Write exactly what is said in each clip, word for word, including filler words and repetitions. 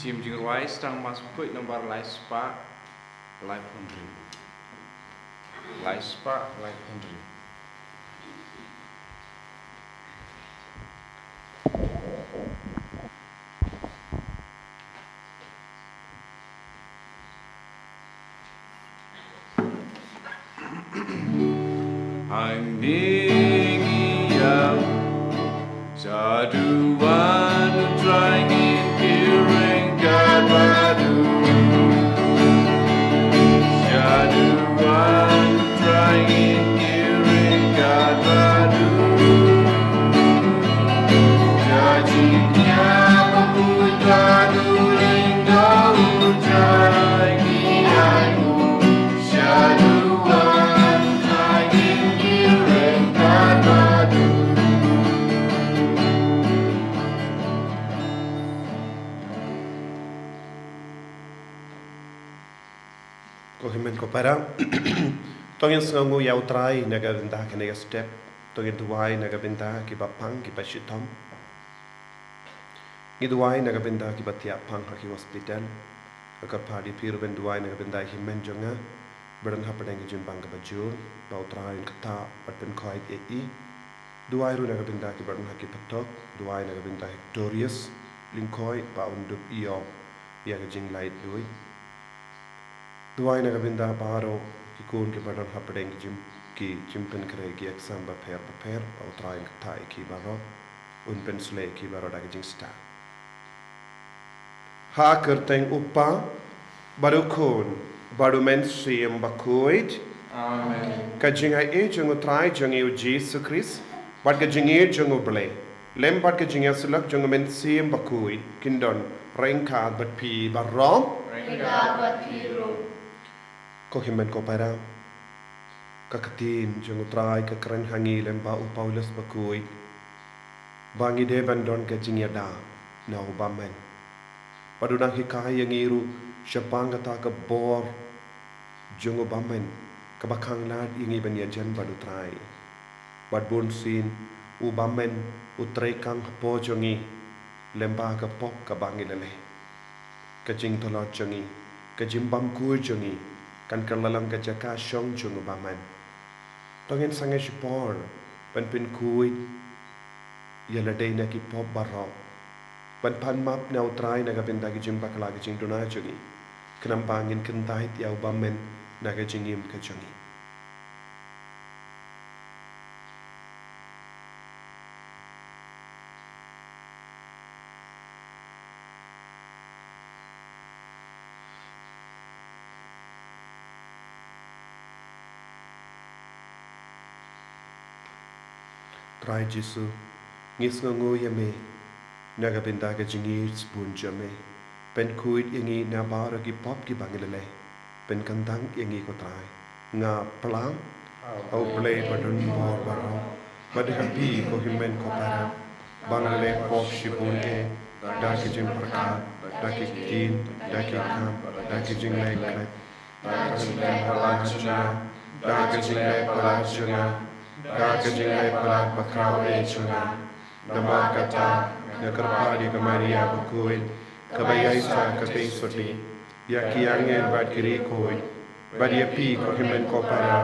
Shim jingrwai Sdang Mass Bakhuid nambar lai spah laiphew hynriew. Lai spah laiphew hynriew. Hangne ngi ïa, shaduwan U Trai ngin kyrkhu bad u. Shaduwan U Trai ngin kyrkhu bad u. Ka jingïap bakhuid bad u lyngdoh U Trai ngi ïa u. Ko hynmen ko para, to ngin sngewnguh ïa U Trai na ka bynta kane ka step. To ngin duwai na ka bynta kiba pang, kiba shitom. Ngi duwai na ka bynta kiba thiah pang ha ki hospital. Nga kyrpad ïa phi ruh ban duwai na ka bynta i hynmen jong nga ba don hapdeng ka jingbang kaba jur, ba U Trai un ktah bad pynkhuid ïa i. Duwai ruh na ka bynta kiba don ha ki patok, duwai na ka bynta Hectorius Lyngkhoi ba un dup ïoh ïa ka jinglaitluid. Duwai na ka bynta baroh ki khun kiba don hapdeng ki jing, ki jingpynkhreh ki exam bapher bapher, ba U Trai un ktah ïa ki baroh, un pynsleh ïa ki baroh da ka jingstad. Ha ka kyrteng U Kpa, bad U Khun, bad U Mynsiem Bakhuid. Amen. Ka jingaiei jong U Trai jong ngi U Jisu Khrist, bad ka jingïeit jong U Blei, lem bad ka jingïasyllok jong U Mynsiem Bakhuid, kin don ryngkat bad phi baroh. Ryngkat bad phi ruh. Ko hynmen ko para, ka ktien jong U Trai ka kren ha ngi lem bad u Paulus Bakhuid, ba ngi dei ban don ka jingïada na u bymman. Bad u nang hikai ïa ngi ruh shaphang kata ka bor jong u bymman, kaba khanglad ïa ngi ban ïajan bad U Trai. Bad bunsien u bymman u treikam hapoh jong ngi, lem bad ka pop kaba ngi la leh. Ka jingtlot jong ngi, ka jingbymkhuid jong ngi, kan kylla long ka jaka shong jong u bymman. To ngin sangeh shipor ban pynkhuid ïa lade na ki pop baroh, ban pan map na U Trai na ka bynta ki jingbakla ki jingduna jong ngi, khnang ba ngin kyntait ïa u bymman na ka jingim ka jong ngi. Trai Jisu, ngi sngewnguh ïa me na ka bynta ka jingïeit sbun jong me. Pynkhuid ïa ngi na baroh ki pop kiba ngi la leh. Pynkyntang ïa ngi ko Trai. Nga plang ha U Blei ba don bor baroh, bad ha phi ko hynmen ko para, ba nga la leh pop shibun eh, da ki jingpyrkhat, da ki ktien, da ki kam, da ki jingleh khlem, da ka jingleh palat jong nga, da ka jingleh palat jong nga, da ka jingleh palat bakhraw eh jong nga. Namar kata, nga kyrpad ïa ka Maria Bakhuid, kaba ïaisah katei sotti, ïa ki angel bad ki riewkhuid, bad ïa phi ko hynmen ko para,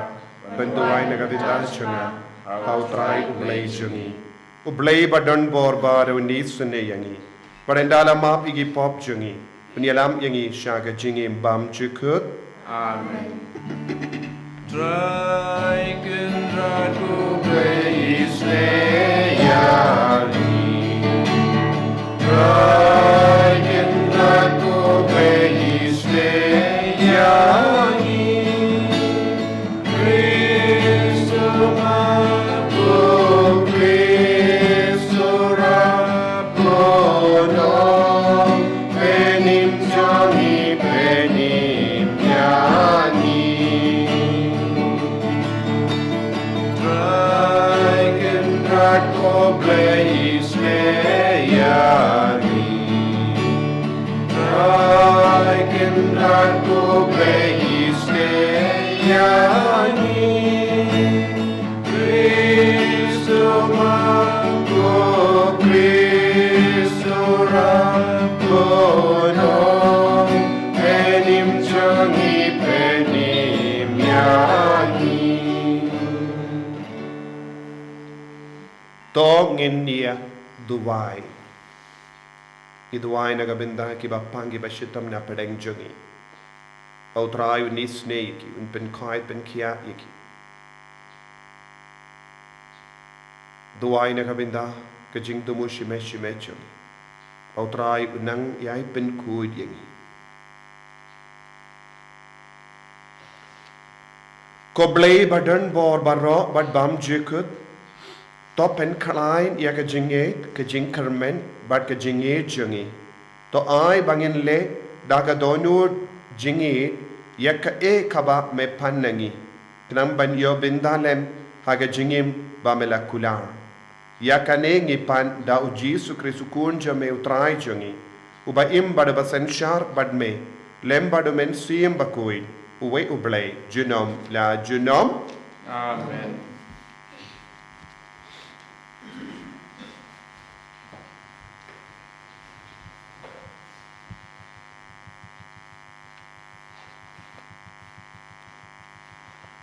ban duwai na ka bynta jong nga ha U Trai U Blei jong ngi. U Blei ba don bor baroh un isynei ïa ngi, bad un da la map ïa ki pop jong ngi, un ïalam ïa ngi sha ka jingim bymjukut. Amen. Trai Kynrad ko Blei isynei ïa ngi. Trai Kynrad ko Blei isynei ïa ngi. Khrist u map, Khrist u rap, u ong, pynim jong ngi, pynim ïa ngi. Trai Kynrad ko Blei isynei ïa ngi. jong ngi, pynïaid ïa ngi. To ngin ïa duwai. Ngi duwai na ka bynta kiba pang kiba shitom na pdeng jong ngi. Ba U Trai un isynei ïa ki, un pynkhuid pynkhiah ïa ki. Duwai na ka bynta ka jingthmu shimet shimet jong ngi. Ba U Trai un nang ïai pynkhuid ïa ngi. Ko Blei ba don bor baroh bad bymjukut, to pynkhlaiñ ïa ka jingïeit, ka jingkyrmen bad ka jingïeit jong ngi. To ai ba ngin leh da ka dohnud jingïeit ïa kaei kaba me pan na ngi, khnang ban ïoh bynta lem ha ka jingim ba me la kular. Ïa kane ngi pan da U Jisu Khrist U Khun jong me U Trai jong ngi, uba im bad uba synshar bad me lem bad U Mynsiem Bakhuid, uwei U Blei junom la junom. Amen.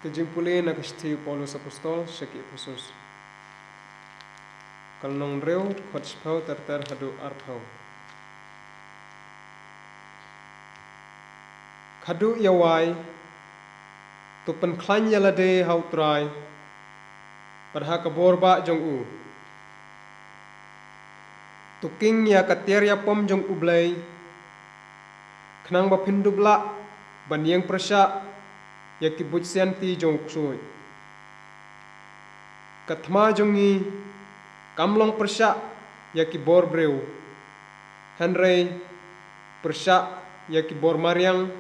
Ka jingpule na ka shithi U Paulus Apostol sha ki Ephesus. Ka lynnong hynriew, dkhot shiphew ter ter haduh arphew. Khadduh ïa wai, to pynkhlaiñ ïa lade ha U Trai bad ha ka bor bah jong u. To khing ïa ka tiar ïapom jong U Blei, khnang ba phin dup lah ban ïeng pyrshah ïa ki buit sianti jong u ksuid. Ka thma jong ngi kam long pyrshah ïa ki bor briew, hynrei pyrshah ïa ki bor mariang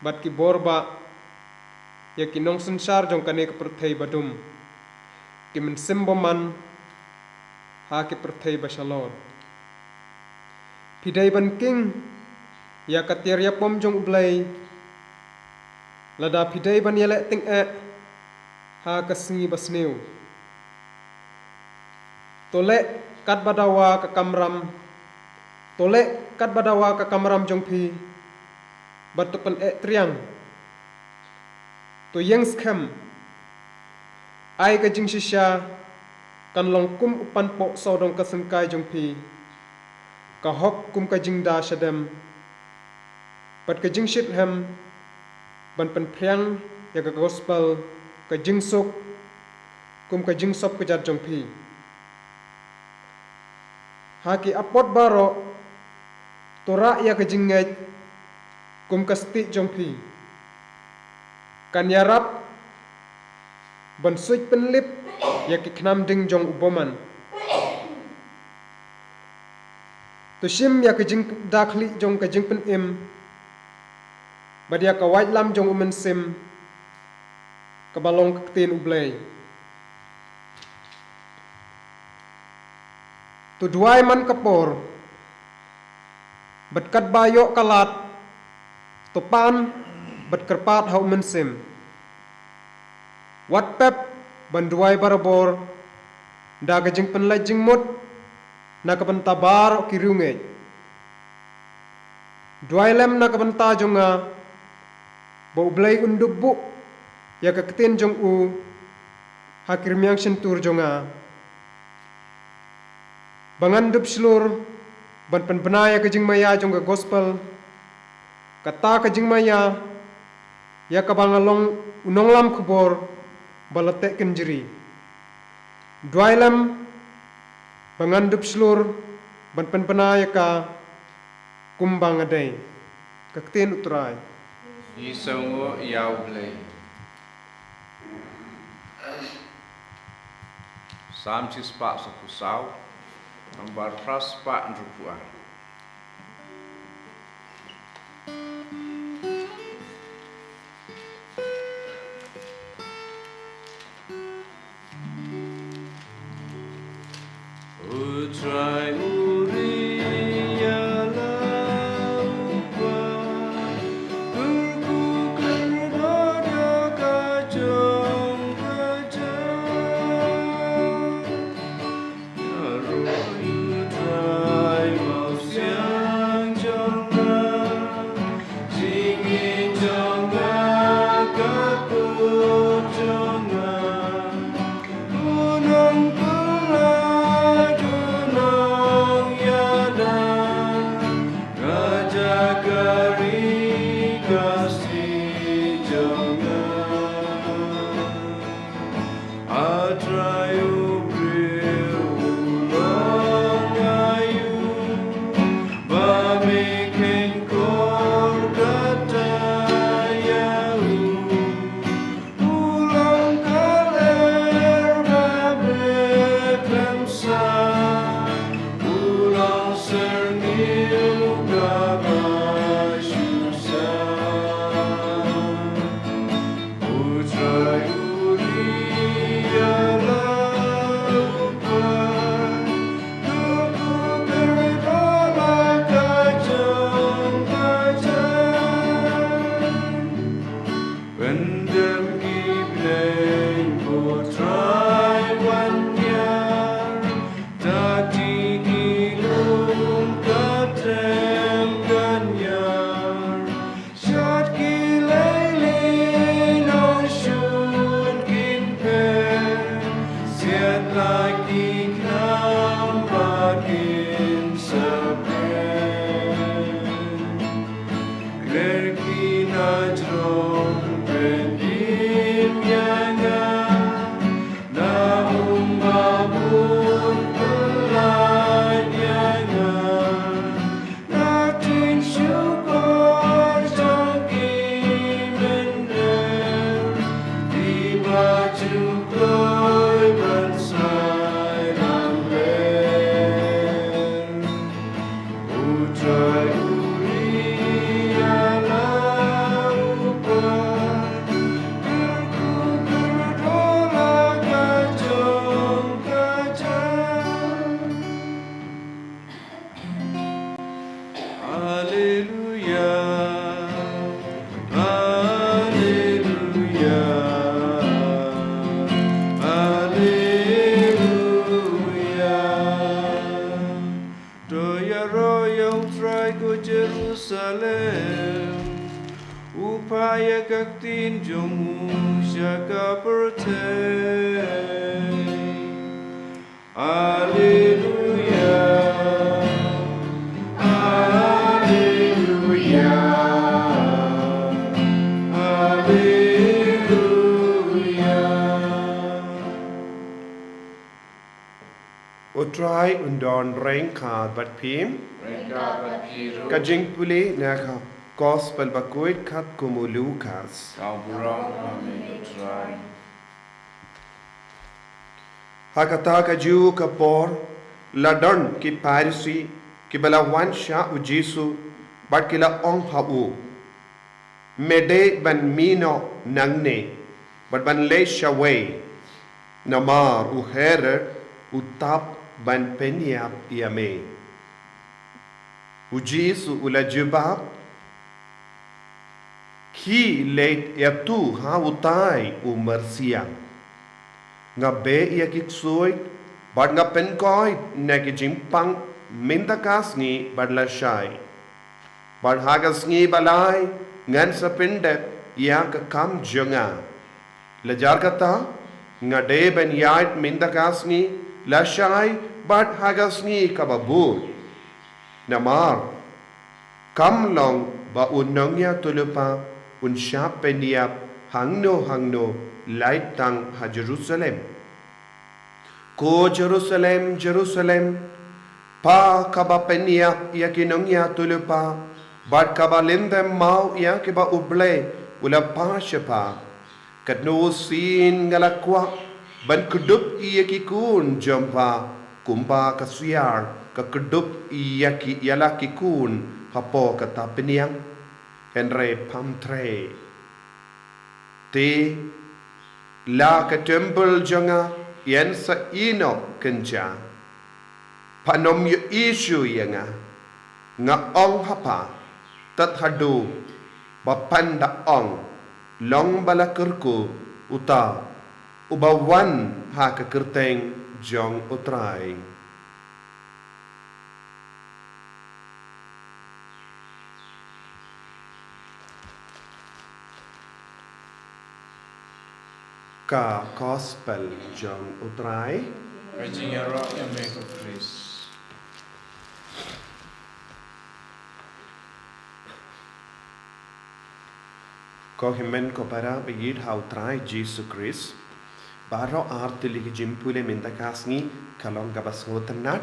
bad ki bor bah, ïa ki nongsynshar jong kane ka pyrthei ba dum, ki mynsiem bymman ha ki pyrthei ba shalor. Phi dei ban khing ïa ka tiar ïapom jong U Blei, lada phi dei ban ïaleh tyngeh ha ka sngi ba sniew. To leh katba dawa ka kamram, to leh katba dawa ka kamram jong phi, bad to pyneh triang. To ïeng skhem. Ai ka jingshisha kan long kum u panpoh sawdong ka syngkai jong phi, ka hok kum ka jingda shadem, bad ka jingshitrhem ban pynphriang ïa ka gospel, ka jingsuk kum ka jingsop kjat jong phi. Ha ki apot baroh, to rah ïa ka jingngeit kum ka stieh jong phi. Kan ïarap ban suid pynlip ïa ki khnam ding jong u bymman. To shim ïa ka jingdakhlieh jong ka jingpynim bad ïa ka waitlam jong u mynsiem, kaba long ka ktien U Blei. To duwai man ka por, bad katba ïoh ka lad, to pan bad kyrpad ha u mynsiem. Wat pep ban duwai barabor da ka jingpynleit jingmut na ka bynta baroh ki riewngeit. Duwai lem na ka bynta jong nga, ba U Blei un dup buh ïa ka ktien jong u ha ki rmiang shyntur jong nga, ba ngan dup shlur ban pynbna ïa ka jingmaïa jong ka gospel, kata ka jingmaïa ïa kaba nga long u nonglam khubor ba la teh kynjri. Duwai lem ba ngan dup shlur ban pynbna ïa ka kumba nga dei. Ka ktien U Trai. Ngi sngewnguh ïa U Blei. Salm shispah saphew saw, nambar phra spah hynriewphew ar. U Trai u ri ïa la u ba, u kyrkhu kyrdoh ïa ka jong ka jong. Ïa u Trai ma Na jrong pyndim ïa nga, na um ba bun pyllait ïa nga, na tynjuh kor jong ki mynder, kiba ju kloi ban sai lamler. U Trai u ri ïa u paw, kyrkhu kyrdoh la ka jong ka jam. Alleluia, alleluia, alleluia. To ïaroh ïa U Trai ko Jerusalem, u phah ïa ka ktien jong u sha ka pyrthei. Alleluia, alleluia, alleluia. U Trai un don ryngkat bad phi. Ryngkat bad phi ruh. Ka jingpule na ka Gospel bakhuid katkum u Lukas. Ka burom ïa me ko Trai. Ha kata ka juh ka por, la don ki Pharisi kiba la wan sha u Jisu, bad ki la ong ha u, me dei ban mih noh nangne bad ban leit shawei, namar u Herod u tap ban pynïap ïa me. U Jisu u la jubab, khie leit ïa utu ha utai u myrsiang. Nga beh ïa ki ksuid bad nga pynkoit na ki jingpang mynta ka sngi bad lashai. Bad ha ka sngi ba lai ngan sa pyndep ïa ka kam jong nga. Lajar kata, nga dei ban ïaid mynta ka sngi, lashai bad ha ka sngi kaba bud. Namar kam long ba u nongïathuhlypa un shah pynïap hangno hangno, lait tang ha Jerusalem. Ko Jerusalem, Jerusalem, pha kaba pynïap ïa ki nongïathuhlypa bad kaba lyndem maw ïa kiba U Blei u la phah shaphang, katno sien nga la kwah ban kdup ïa ki khun jong pha kumba ka syiar ka kdup ïa ki, ïa la ki khun hapoh ka tapynïap. Hynrei pham trei. Te la ka templ jong nga yn sa ïehnoh kynja. Phan ym ïohi shuh ïa nga. Nga ong ha pha, tad haduh ba phan da ong, long ba la kyrkhu uta uba wan ha ka kyrteng jong U Trai. Ka Gospel jong U Trai. Ka jingïaroh ïa me ko Khrist. Ko hynmen ko para ba ïeit ha U Trai Jisu Khrist. Baroh ar tylli ki jingpule mynta ka sngi ka long kaba sngewtynnat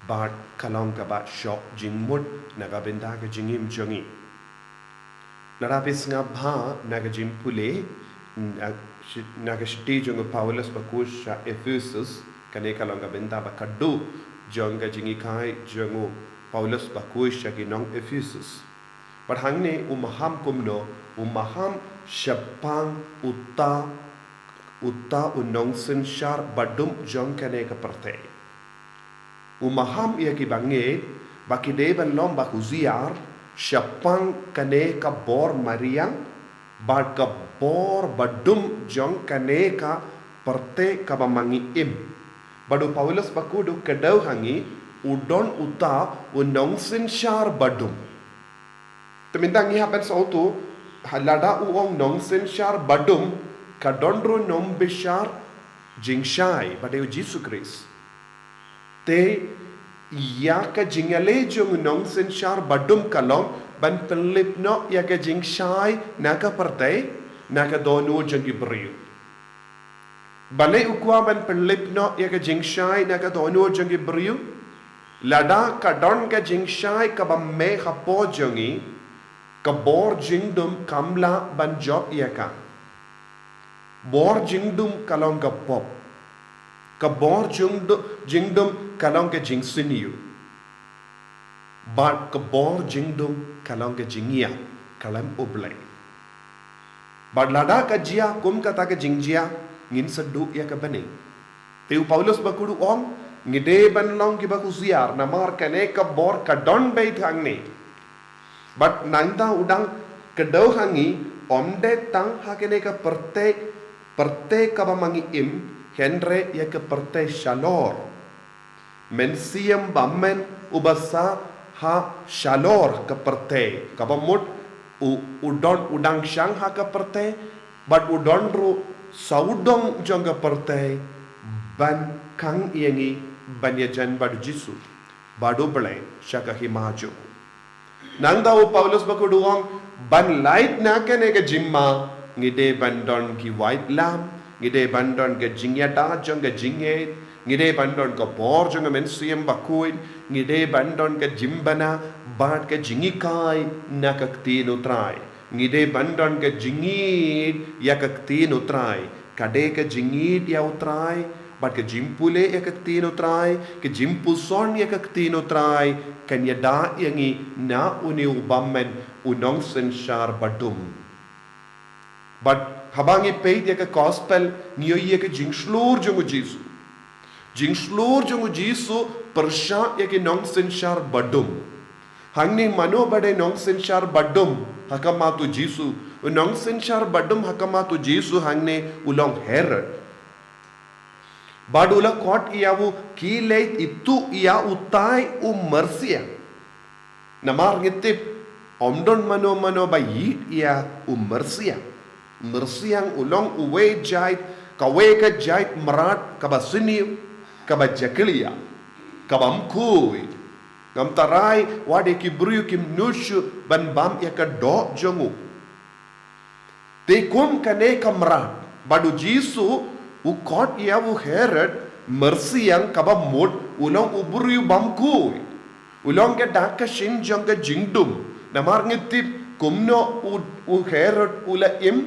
bad ka long kaba shoh jingmut na ka bynta ka jingim jong ngi. Lada phi sngap bha na ka jingpule, na, na ka shithi jong u Paulus bakhuid sha Ephesus, kane ka long ka bynta ba khatduh jong ka jinghikai jong u Paulus bakhuid sha ki nong Ephesus. Bad hangne u maham kumno, u maham shaphang uta, uta u nongsynshar badum jong kane ka pyrthei. U maham ïa ki bangeit ba ki dei ban long ba husiar shaphang kane ka bor mariang bad ka bor badum jong kane ka pyrthei kaba ma ngi im. Bad u Paulus bakhuid u kdew ha ngi, u don uta u nongsynshar badum. Te mynta ngi hap ban sngewthuh, ha lada u ong nongsynshar badum, ka don ruh u nongbishar jingshai ba dei u Jisu Khrist. Te ïa ka jingïaleh jong u nongsynshar badum ka long ban pynlip noh ïa ka jingshai na ka pyrthei na ka dohnud jong ki briew. Balei u kwah ban pynlip noh ïa ka jingshai na ka dohnud jong ki briew? Lada ka don ka jingshai kaba mih hapoh jong ngi, ka bor jingdum kam lah ban jop ïa ka. Bor jingdum ka long ka pop. Ka bor jingdu-, jingdum ka long ka jingsniew. Bad ka bor jingdum ka long ka jingïap khlem U Blei. Bad lada ka jia kum kata ka jingjia, ngin sa duh ïa ka bneng. Te u Paulus bakhuid u ong, ngi dei ban long kiba husiar, namar kane ka bor ka don beit hangne. Bad nangta u dang kdew ha ngi, ym dei tang ha kane ka pyrthei, pyrthei kaba ma ngi im, hynrei ïa ka pyrthei shalor. Mynsiem Bymman uba sah ha shalor ka pyrthei, kaba mut u, u don, u dang shong ha ka pyrthei, bad u don ruh sawdong jong ka pyrthei, ban khang ïa ngi ban ïajan bad U Jisu, bad U Blei sha ka hima jong u. Nangta u Paulus bakhuid u ong, ban lait na kane ka jingma, ngi dei ban don ki waitlam, ngi dei ban don ka jingïada jong ka jingngeit, ngi dei ban don ka bor jong ka Mynsiem Bakhuid, ngi dei ban don ka jingbna bad ka jinghikai na ka ktien U Trai. Ngi dei ban don ka jingïeit ïa ka ktien U Trai. Ka dei ka jingïeit ïa U Trai bad ka jingpule ïa ka ktien U Trai, ka jingpuson ïa ka ktien U Trai, kan ïada ïa ngi na une u bymman, u nongsynshar badum. Bad haba ngi peit ïa ka gospel, ngi ïohi ïa ka jingshlur jong U Jisu. Jingshlur jong U Jisu pyrshah ïa ki nongsynshar badum. Hangne mano ba dei nongsynshar badum ha khmat U Jisu? U nongsynshar badum ha khmat U Jisu hangne u long Herod. Bad u la khot ïa u, ki leit ïathuh ïa utai u myrsiang. Namar ngi tip, ym don mano mano ba ïeit ïa u myrsiang. Myrsiang u long uwei jait, kawei ka jait mrad kaba sniew, kaba jakhlia, kaba ym khuid. Ngam tharai wat ïa ki briew kim nud shuh ban bam ïa ka doh jong u. Te kum kane ka mrad, bad U Jisu u khot ïa u Herod myrsiang, kaba mut u long u briew bymkhuid. U long ka dak ka shin jong ka jingdum. Namar ngi tip kumno u, u Herod u la im,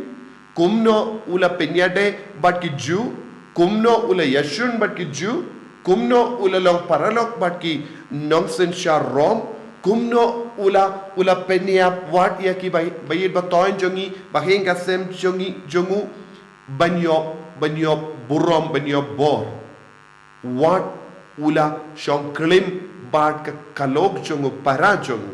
kumno u la pynïadei bad ki Jiw, kumno u la ïashun bad ki Jiw, kumno u la long paralok bad ki nongsynshar Rom, kumno u la, u la pynïap wat ïa ki ba, ba ïeit ba thoiñ jong ngi, ba hiar ka sem jong ngi, jong u, ban ïoh, ban ïoh burom, ban ïoh bor. Wat u la shong klim bad ka khlok jong u, para jong u.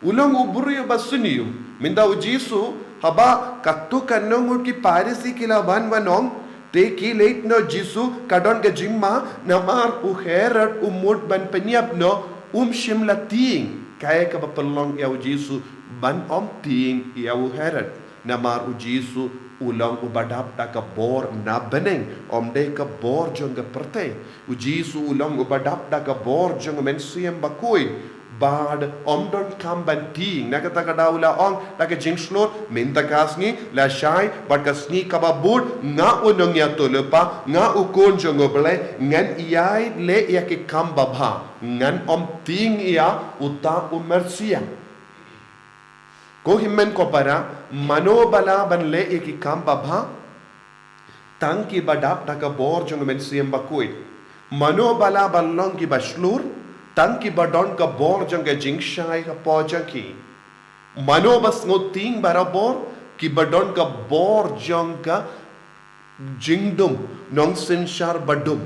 U long u briew ba sniew. Mynta U Jisu, haba katto katne ngut ki Pharisi ki la wan ban ong, te ki leit noh Jisu, ka don ka jingma, namar u Herod u mut ban pynïap noh, um shym la tieng. Kaei kaba pynlong ïa U Jisu ban ym tieng ïa u Herod? Namar U Jisu u long uba dap da ka bor na bneng, ym dei ka bor jong ka pyrthei. U Jisu u long uba dap da ka bor jong ka Mynsiem Bakhuid. Bad ym donkam ban tieng. Na kata ka daw u la ong da ka jingshlur, mynta ka sngi, lashai bad ka sngi kaba bud, nga u nongïathuhlypa, nga u Khun jong U Blei, ngan ïai leh ïa ki kam babha. Ngan ym tieng ïa uta u myrsiang. Ko hynmen ko para, mano ba lah ban leh ïa ki kam babha? Tang kiba dap da ka bor jong ka Mynsiem Bakhuid. Mano ba lah ban long kiba shlur? Tang kiba don ka bor jong ka jingshai hapoh jong ki. Mano ba sngewtieng barabor? Kiba don ka bor jong ka jingdum, nongsynshar badum.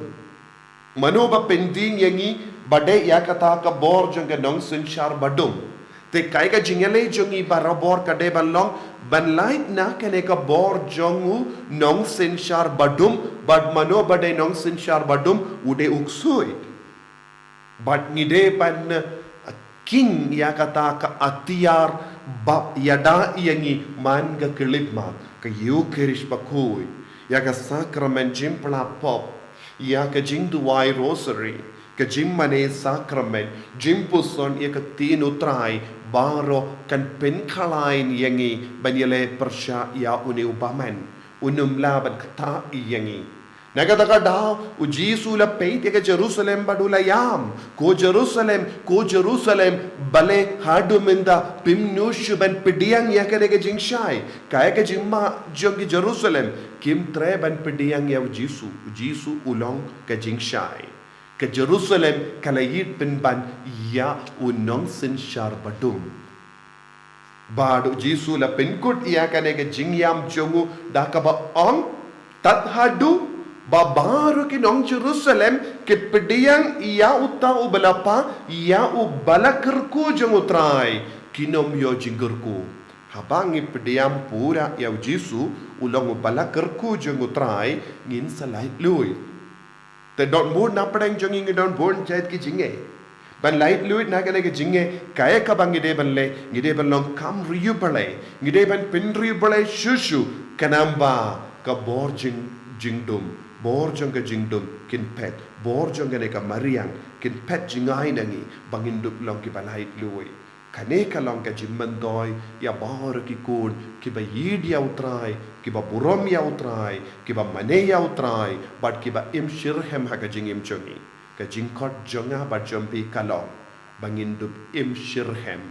Mano ba pyntieng ïa ngi ba dei ïa kata ka bor jong ka nongsynshar badum? Te kaei ka jingïaleh jong ngi barabor ka dei ban long, ban lait na kane ka bor jong u nongsynshar badum, bad mano ba dei nongsynshar badum, u dei u ksuid. Bad ngi dei ban, eh, kheiñ ïa kata ka atiar ba ïada ïa ngi man ka khyllipmat, ka Ïukharist Bakhuid, ïa ka sakramen jingpynlap pop, ïa ka jingduwai Rosary, ka jingmane sakramen, jingpuson ïa ka Ktien U Trai, baroh kan pynkhlaiñ ïa ngi ban ïaleh pyrshah ïa une u bymman, un ym lah ban ktah ïa ngi. Na kata ka daw, u Jisu u la peit ïa ka Jerusalem bad u la ïam: Ko Jerusalem, ko Jerusalem, balei haduh mynta phim nud shuh ban pdiang ïa kane ka jingshai? Kaei ka jingma jong ki Jerusalem? Kim treh ban pdiang ïa u Jisu. U Jisu u long ka jingshai. Ka Jerusalem ka la ïit pynban ïa u nongsynshar badum. Bad u Jisu u la pynkut ïa kane ka jingïam jong u da kaba ong: Tad haduh ba baroh ki nong Jerusalem ki pdiang ïa uta uba la pha ïa uba la kyrkhu jong u Trai, kin ym ïoh jingkyrkhu. Haba ngi pdiang pura ïa u Jisu, u long uba la kyrkhu jong u Trai, ngin sa laitluid. Te don bun na pdeng jong ngi, ngi don bun jait ki jingeh. Ban laitluid na kane ka jingeh, kaei kaba ngi dei ban leh? Ngi dei ban long kam riewblei, ngi dei ban pynriewblei shuh shuh, khnang ba ka bor jing, jingdum, bor jong ka jingdum kin phet, bor jong kane ka mariang kin phet jngai na ngi, ba ngin dup long kiba laitluid. Kane ka long ka jingmyntoi ïa baroh ki khun kiba ïeit ïa u Trai, kiba burom ïa u Trai, kiba mane ïa u Trai, bad kiba im shitrhem ha ka jingim jong ngi. Ka jingkhot jong nga bad jong phi ka long ba ngin dup im shitrhem,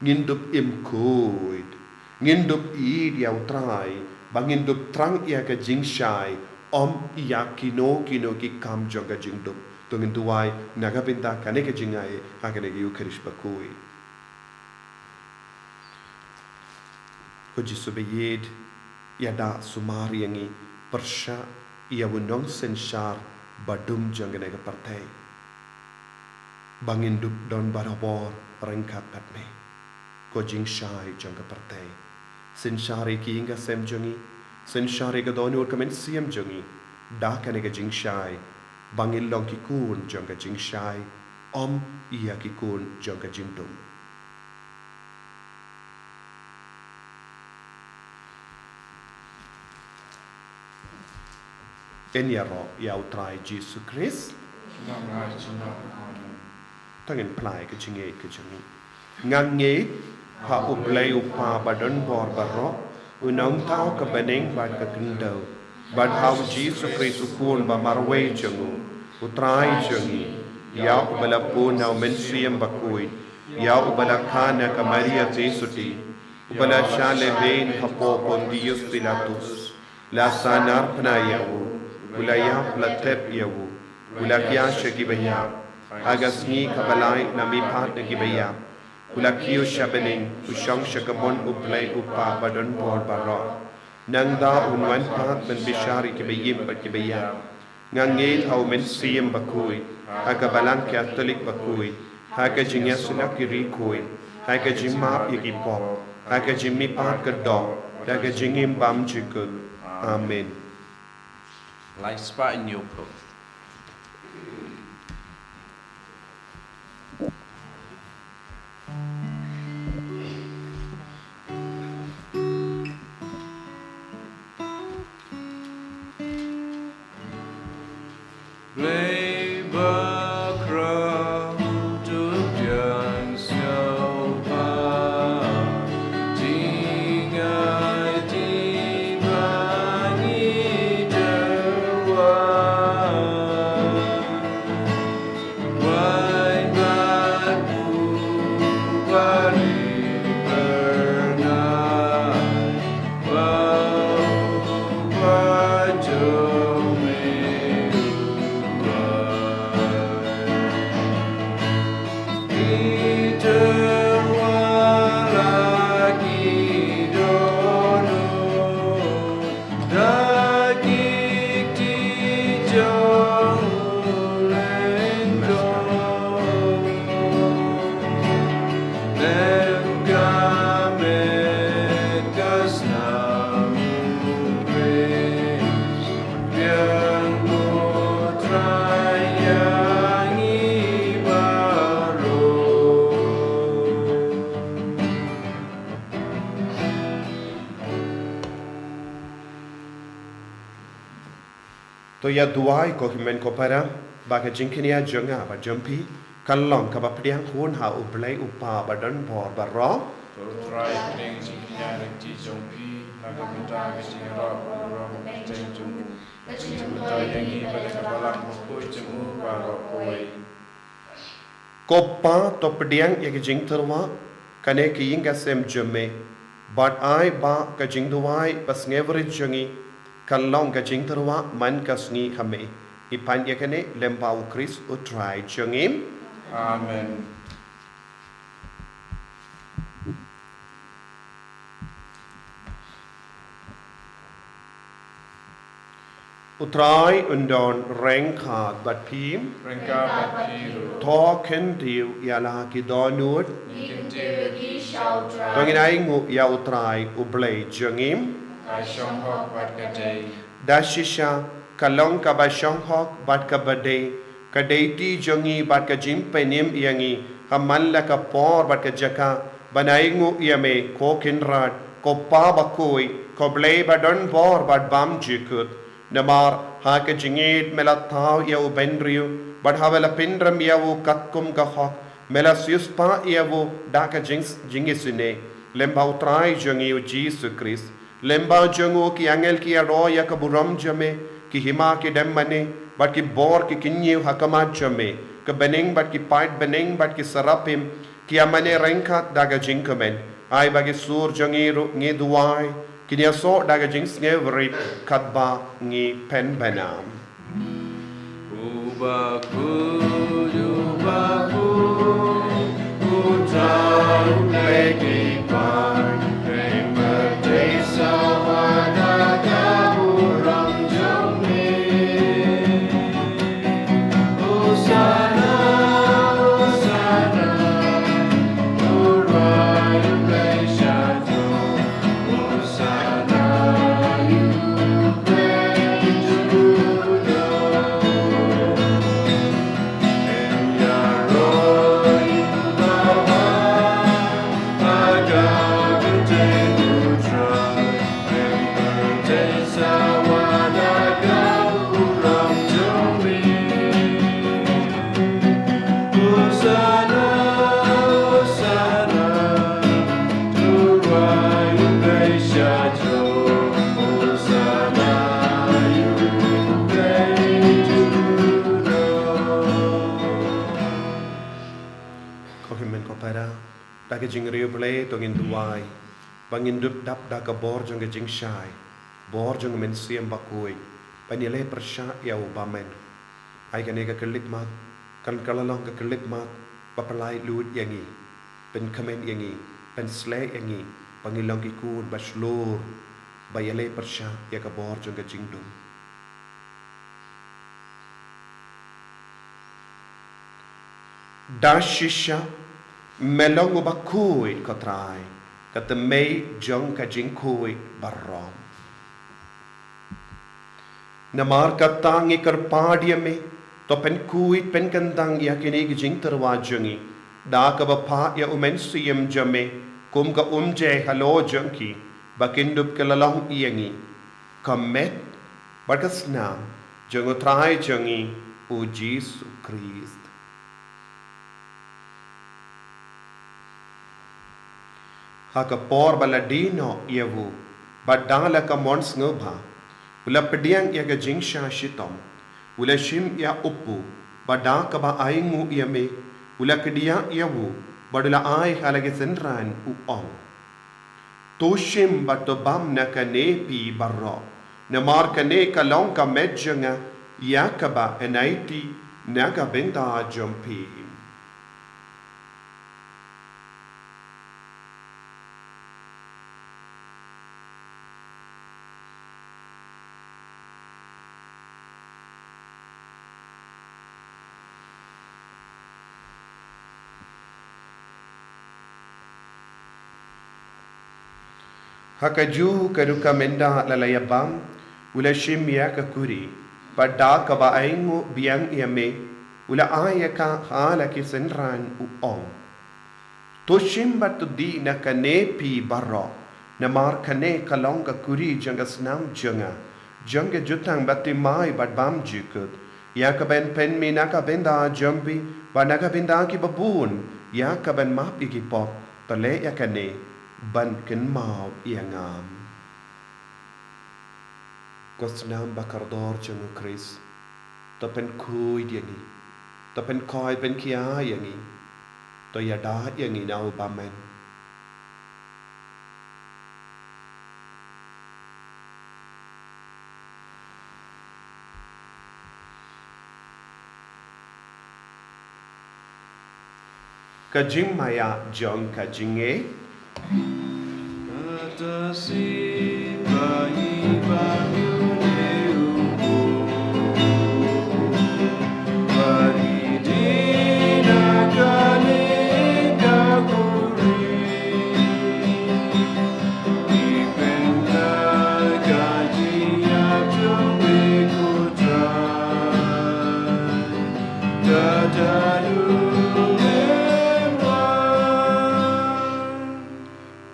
ngin dup im khuid, ngin dup ïeit ïa u Trai, ba ngin dup thrang ïa ka jingshai, ym ïa kino kino ki kam jong ka jingdum. To ngin duwai na ka bynta kane ka jingaiei ha kane ka Ïukharist bakhuid. Ko Jisu ba ïeit, ïada sumar ïa ngi pyrshah ïa u nongsynshar badum jong kane ka pyrthei, ba ngin dup don barabor ryngkat bad me, ko jingshai jong ka pyrthei. Synshar ïa ki ïing ki sem jong ngi, synshar ïa ka dohnud ka mynsiem jong ngi da kane ka jingshai, ba ngin long ki khun jong ka jingshai, ym ïa ki khun jong ka jingdum. Ngin ïaroh ïa u Trai Jisu Khrist. Tang ngin plie ka jingngeit ka jong ngi. Nga ngeit ha U Blei U Kpa badonbor baroh, U Nongthaw ka bneng bad ka khyndew, bad ha u Jisu Khrist U Khun ba marwei jong u, U Trai jong ngi, ïa uba la bun na u Mynsiem Bakhuid, ïa uba la kha na ka Maria Theisotti, uba la shah lehbeiñ hapoh Pontius Pilatus, la sahnarphna ïa u, u la ïap, la tep ïa u, u la khia sha kiba ïap, ha ka sngi kaba lai na mihpat na kiba ïap, u la kiew sha bneng, u shong sha kamon U Blei U Kpa badonbor baroh. Nangta un wan pat ban bishar ïa kiba im bad kiba ïap. Nga ngeit ha u Mynsiem Bakhuid, ha ka Balang Katholik bakhuid, ha ka jingïasyllok ïa ki riewkhuid, ha ka jingmap ïa ki pop, ha ka jingmihpat ka doh, ha ka jingim bym jukut. Amen. Lai spah in ïoh pop. To ïa duwai ko hynmen ko para, ba ka jingkñia jong nga bad jong phi Ka long kaba pdiang hun ha U Blei U Kpa badonbor baroh. To Trai, pdiang jingkñia da ka kti jong phi, na ka bynta ka jingïaroh baroh ka bteng jong u, ka jingmyntoi ïa ngi bad ïa ka balang bakhuid jong u baroh kawei. Ko Pa, to pdiang ïa ka jingtyrwa kane ka ïing ka sem jong me, bad ai ba ka jingduwai basngewrit jong ngi kan long ka jingtyrwa man ka sngi ha me. Ngi pan ïa kane lyngba U Khrist U Trai jong ngi. Amen. U Trai un don ryngkat bad phi. Ryngkat bad phi ruh. To kyntiew ïa la ki dohnud. Ngi kyntiew ïa ki sha U Trai. To ngin ainguh ïa U Trai U Blei jong ngi. Ka shong hok bad ka dei. Da shisha ka long kaba shong hok bad kaba dei, ka dei kti jong ngi bad ka jingpynim ïa ngi, ha man la ka por bad ka jaka, ban ainguh ïa me, ko Kynrad, ko Pa bakhuid, ko Blei badonbor bad bymjukut. Namar ha ka jingïeit me la thaw ïa u bynriew, bad haba la pynrem ïa u katkum ka hok, me la siewspah ïa u da ka jing, jingisynei, lyngba U Trai jong ngi U Jisu Khrist. Lyngba jong u ki angel ki ïaroh ïa ka burom jong me, ki hima ki dem mane, bad ki bor ki kyñiew ha khmat jong me, ka bneng bad ki paid bneng bad ki serapim, ki ïa mane ryngkat da ka jingkmen. Ai ba ki sur jong ngi ruh, ngi duwai, kin ïasoh da ka jingsngewrit katba ngi pynbna. Uba khuid, uba khuid, U Trai U Blei ki paid, pynbna te sawa da ka burom jong me. Hosana, Hosana, U Trai U Blei sha Ko hynmen ko para, da ka jingriewblei to ngin duwai ba ngin dup dap da ka bor jong ka jingshai, bor jong ka Mynsiem Bakhuid, ban ïaleh pyrshah ïa u bymman. Ai kane ka khyllipmat kan ka la long ka khyllipmat ba pynlait luid ïa ngi, pynkmen ïa ngi, pynsleh ïa ngi, ba ngin long ki khun ba shlur, ba ïaleh pyrshah ïa ka bor jong ka jingdum. Da shisha me long uba khuid, ko Trai, ka thymmei jong ka jingkhuid baroh. Namar kata ngi kyrpad ïa me, to pynkhuid pynkyndang ïa kine ki jingtyrwa jong ngi, da kaba phah ïa u Mynsiem jong me kum ka umjai halor jong ki, ba kin dup ki la long ïa ngi ka met bad ka snam jong U Trai jong ngi U Jisu Khrist. Ha ka por ba la die noh ïa u, bad da la ka mon sngewbha u la pdiang ïa ka jingshah shitom, u la shim ïa u kpu, bad da kaba ainguh ïa me u la kdiah ïa u, bad u la ai ha la ki synran, u ong: To shim bad to bam na kane phi baroh, namar kane ka long ka met jong nga, ïa kaba yn aiti na ka bynta jong phi. Ha kajuh ka rukom ynda la la ïa bam, u la shim ïa ka kuri, bad da kaba ainguh biang ïa me, u la ai ïa ka ha la ki synran, u ong: To shim bad to die na kane phi baroh, namar kane ka long ka kuri jong ka snam jong nga, jong ka jutang bathymmai bad bymjukut, Ïa kaban pynmih na ka bynta jong phi bad na ka bynta kiba bun, ïa kaban map ïa ki pop, to leh ïa kane ban kynmaw ïa nga. Ko snam ba kordor jong U Khrist, to pynkhuid ïa ngi, to pynkhuid pynkhia ïa ngi, to ïada ïa ngi na u bymman. Ka jingmaïa jong ka jingngeit.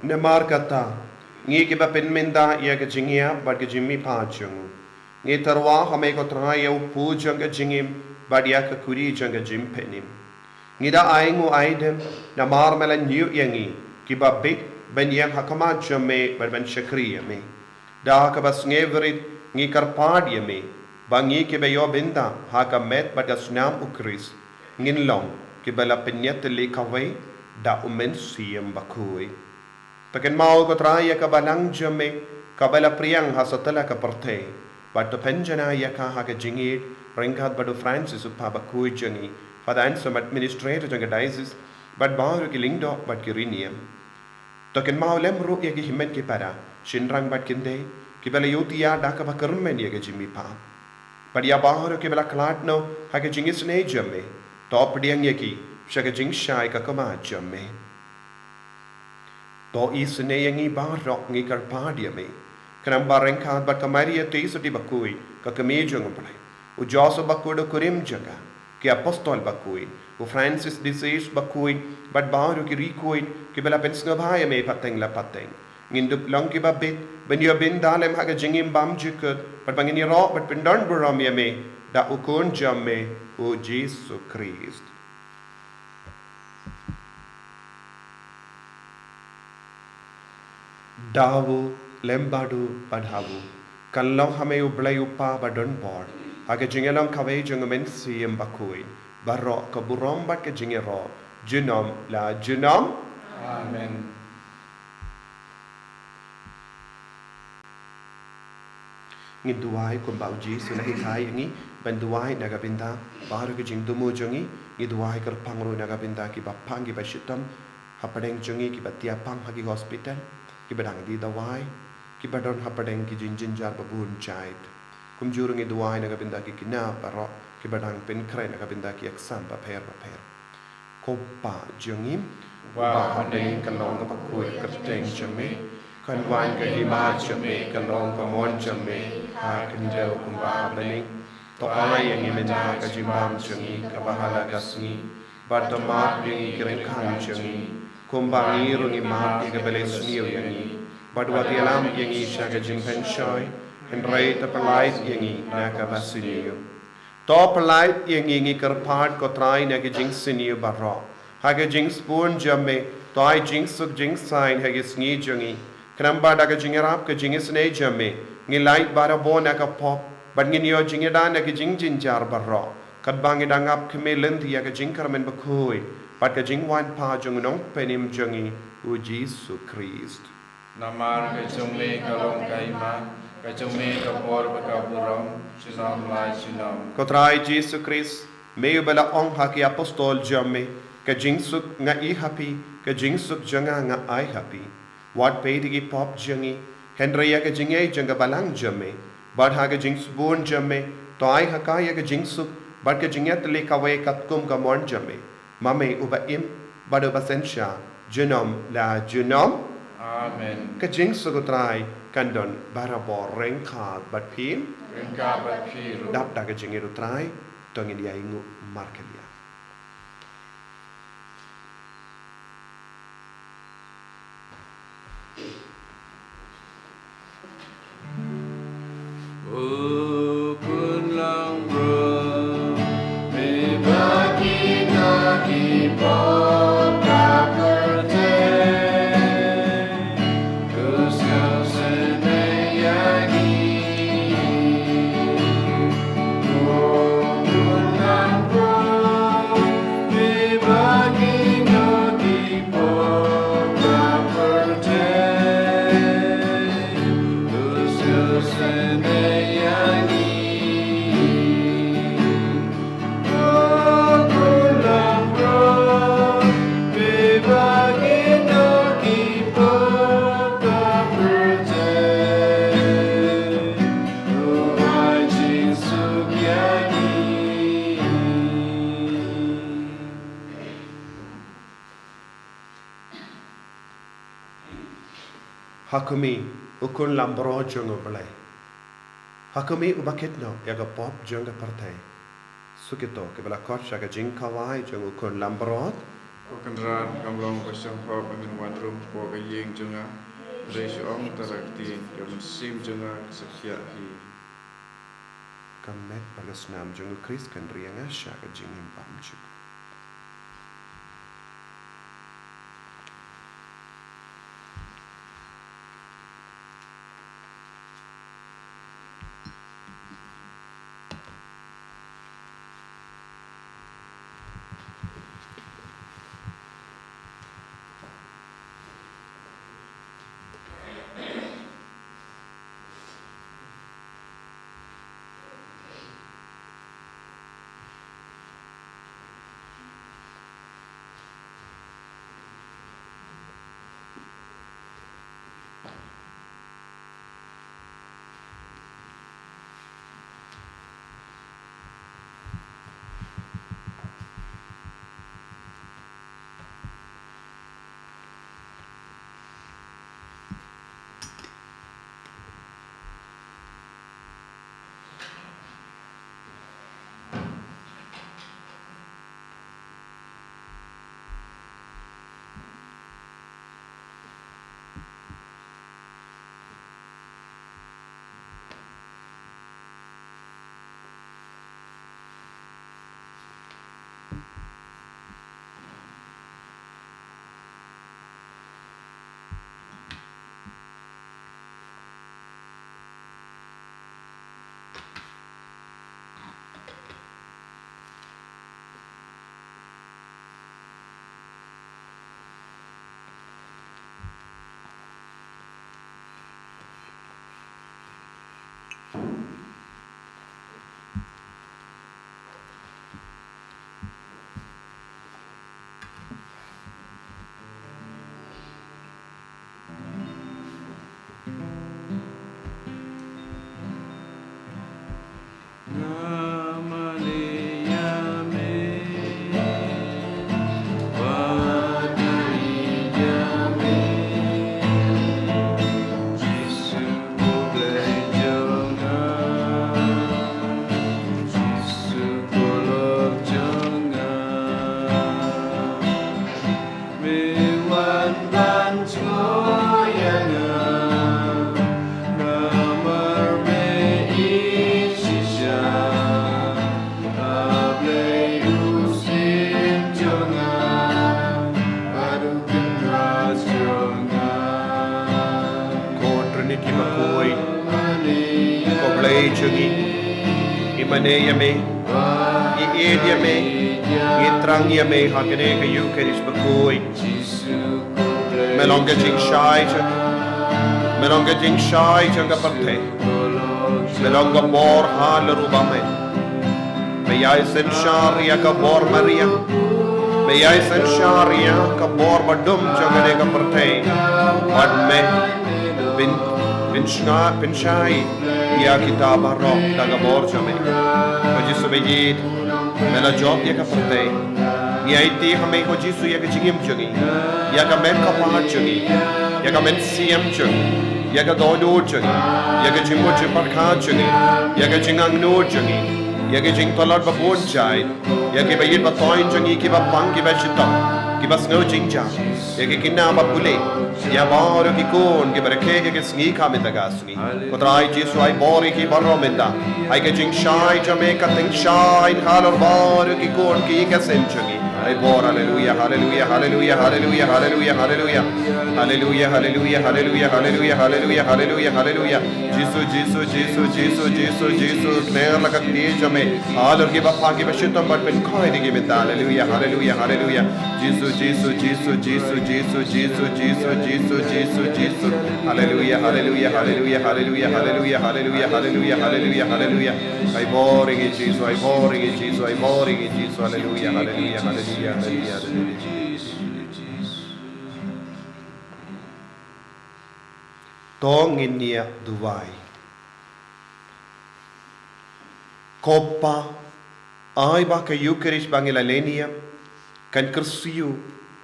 Namar kata, ngi kiba pynmynta ïa ka jingïap bad ka jingmihpat jong u, ngi tyrwa ha me ko Trai ïa u pud jong ka jingim bad ïa ka kuri jong ka jingpynim. Ngi da ai nguh ai dem namar me la ñiew ïa ngi kiba bieit ban ïeng ha khmat jong me bad ban shakri ïa me. Da kaba sngewrit ngi kyrpad ïa me ba ngi kiba ïoh bynta ha ka met bad ka snam U Khrist, ngin long kiba la pynïatylli kawei da U Mynsiem Bakhuid. To kynmaw ko Trai ïa ka balang jong me kaba la pdiang ha satlak ka pyrthei, bad to pynjanai ïa ka ha ka jingïeit ryngkat bad u Francis u Pha Bakhuid jong ngi, Father Anselm, Administrator jong ka Diocese, bad baroh ki lyngdoh bad ki riewniam. To kynmaw lem ruh ïa ki hynmen ki para, shynrang bad kynthei, kiba la ïohthiah da kaba kyrmen ïa ka jingmihpat. Bad ïa baroh kiba la khlad noh ha ka jingisynei jong me, to pdiang ïa ki sha ka jingshai ka khmat jong me. To isynei ïa ngi baroh, ngi kyrpad ïa me, khnang ba ryngkat bad ka Maria Theisotti Bakhuid, ka Kmie jong U Blei, u Joseph Bakhuid u kurim jong ka, ki Apostol Bakhuid, u Francis de Sales Bakhuid, bad baroh ki riewkhuid kiba la pynsngewbha ïa me pateng la pateng, ngin dup long kiba bieit ban ïoh bynta lem ha ka jingim bymjukut, bad ba ngin ïaroh bad pyndonburom ïa me da u Khun jong me, u Jisu Khrist. Da u lem bad u bad ha u, kan long ha me U Blei U Kpa badonbor, ha ka jingïalong kawei jong U Mynsiem Bakhuid, baroh ka burom bad ka jingïaroh, junom la junom. Amen. Ngin duwai kumba u Jisu u la hikai ïa ngi ban duwai na ka bynta baroh ki jingthmu jong ngi. Ngi duwai kyrpang ruh na ka bynta kiba pang kiba shitom hapdeng jong ngi, kiba thiah pang ha ki hospital, kiba dang die dawai, kiba don hapdeng ki jingjynjar babun jait. Kumjuh ruh ngi duwai na ka bynta ki khynnah baroh kiba dang pynkhreh na ka bynta ki exam bapher bapher. Ko Kpa jong ngi uba ha bneng, kan long kaba khuid ka kyrteng jong me, kan wan ka hima jong me, kan long ka mon jong me ha khyndew kumba ha bneng. To ai ïa ngi mynta ka jingbam jong ngi kaba ha la ka sngi, bad to map ïa ngi ki ryngkang jong ngi, kumba ngi ruh ngi map ïa kiba leh sniew ïa ngi, bad wat ïalam ïa ngi sha ka jingpynshoi, hynrei to pyllait ïa ngi na kaba sniew. To pyllait ïa ngi, ngi kyrpad ko Trai, na ki jingsniew baroh, ha ka jingsbun jong me, to ai jingsuk jingsaiñ ha ki sngi jong ngi, khnang ba da ka jingïarap ka jingisynei jong me, ngin lait barabor na ka pop, bad ngin ïoh jingïada na ki jingjynjar baroh, katba ngi dang ap khmih lynti ïa ka jingkyrmen bakhuid bad ka jingwan pat jong u Nongpynim jong ngi, u Jisu Khrist. Namar ka jong me ka long ka hima, ka jong me ka bor bad ka burom, junom la junom. Ko Trai Jisu Khrist, me uba la ong ha ki apostol jong me, ka jingsuk nga ai ha phi, ka jingsuk jong nga nga ai ha phi. Wat peit ïa ki pop jong ngi, hynrei ïa ka jingngeit jong ka balang jong me, bad ha ka jingsbun jong me, to ai ha ka ïa ka jingsuk bad ka jingïatylli kawei katkum ka mon jong me. Ma me uba im bad uba synshar junom la junom. Amen. Ka jingsuk u Trai kan don barabor ryngkat bad phi. Ryngkat bad phi ruh. Dap da ka jingïeit u Trai, to ngin ïa ainguh markhlieh. Ha khmih, u khun langbrot jong U Blei. Ha khmih, uba kit noh ïa ka pop jong ka pyrthei. Suk ïa kito kiba la khot sha ka jingkhawai jong u khun langbrot. Ko Kynrad, kam long ba sngewbha ba men wan rung hapoh ka ïing jong nga. Hynrei shu ong tang da ka ktien, ka mynsiem jong nga kan sa khiah hi. Ka met bad ka snam jong U Khrist kan ri ïa nga sha ka jingim bymjukut. Ko Trinity bakhuid, ko Blei jong ngi, ngi mane ïa me, ngi ïeit ïa me, ngi thrang ïa me ha kane ka Ïukharist bakhuid. Me long ka jingshai jong, me long ka jingshai jong ka pyrthei. Me long ka bor ha la ruh ba me. Me ïai synshar ïa ka bor mariang. Me ïai synshar ïa ka bor badum jong kane ka pyrthei. Bad me pyn, pynshngaiñ, pynshai ïa kita baroh da ka bor jong me. Ko Jisu me ïeit, me la jop ïa ka pyrthei. Ngi aiti ha me ko Jisu ïa ka jingim jong ngi, ïa ka met ka phad jong ngi, ïa ka mynsiem jong ngi, ïa ka dohnud jong ngi, ïa ka jingmut jingpyrkhat jong ngi, ïa ka jingangnud jong ngi, ïa ka jingtlot ba bun jait, ïa kiba ïeit ba thoiñ jong ngi, kiba pang kiba shitom, kiba sngew jingjia, ïa ki khynnah ba pule, ïa baroh ki khun kiba rakhe ïa ka sngi ka mynta ka sngi. Ko Trai Jisu, ai bor ïa ki baroh mynta. Ai ka jingshai jong me ka tyngshaiñ halor baroh ki khun ki ïing ki sem jong ngi. Ai bor, haleluya, haleluya, haleluya, haleluya, haleluya, haleluya. Haleluya, haleluya, haleluya, haleluya, haleluya, haleluya, haleluya. Jisu, Jisu, Jisu, Jisu, Jisu, Jisu. Kner la ka kti jong me. Halor kiba pha kiba shitom bad pynkhoi ïa ki mynta. Haleluya, haleluya, haleluya. Jisu, Jisu, Jisu, Jisu, Jisu, Jisu, Jisu, Jisu, Jisu. Haleluya, haleluya, haleluya, haleluya, haleluya, haleluya, haleluya, haleluya, haleluya. Ai bor ïa ngi Jisu, ai bor ïa ngi Jisu, ai bor ïa ngi Jisu. Haleluya, haleluya, haleluya, haleluya, haleluya. To ngin ïa duwai. Ko Pa, ai ba ka Eucharist ba ngi la lehniam kan kyrsiew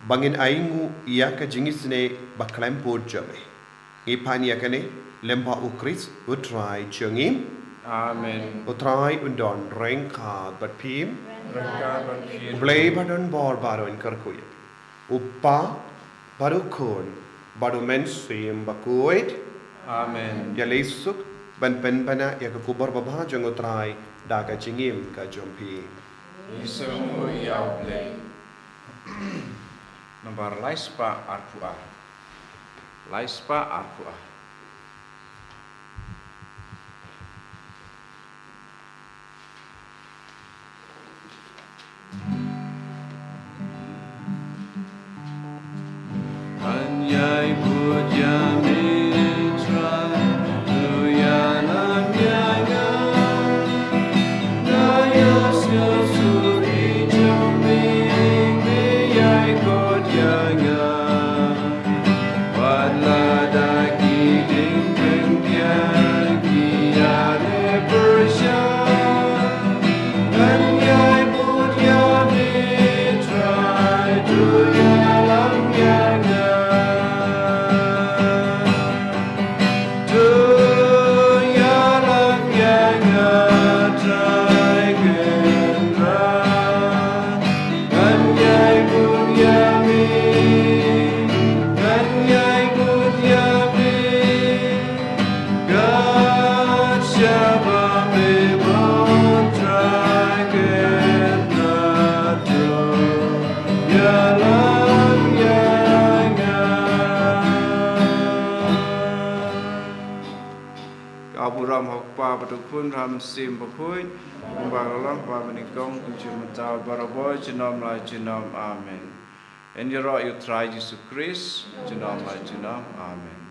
ba ngin ainguh ïa ka jingisynei ba klempud jong me. Ngi pan ïa kane lyngba U Khrist U Trai jong ngi. Amen. U Trai un don ryngkat bad phi. Ryngkat bad phi. U Blei ba don bor baroh un kyrkhu ïa phi. U Kpa bad U Khun bad U Mynsiem Bakhuid. Amen. Ïaleh suk ban pynbna ïa ka khubor babha jong U Trai da ka jingim ka jong phi. Ngi sngewbha ïa U Blei. Nambar lai spah arphew ar. Lai spah arphew ar. Ka burom ha U Kpa bad U Khun bad U Mynsiem Bakhuid, kumba ka long ha kaba nyngkong, kumjuh mynta, barabor, junom la junom. Amen. Yn ïaroh ïa U Trai Jisu Khrist, junom la junom. Amen.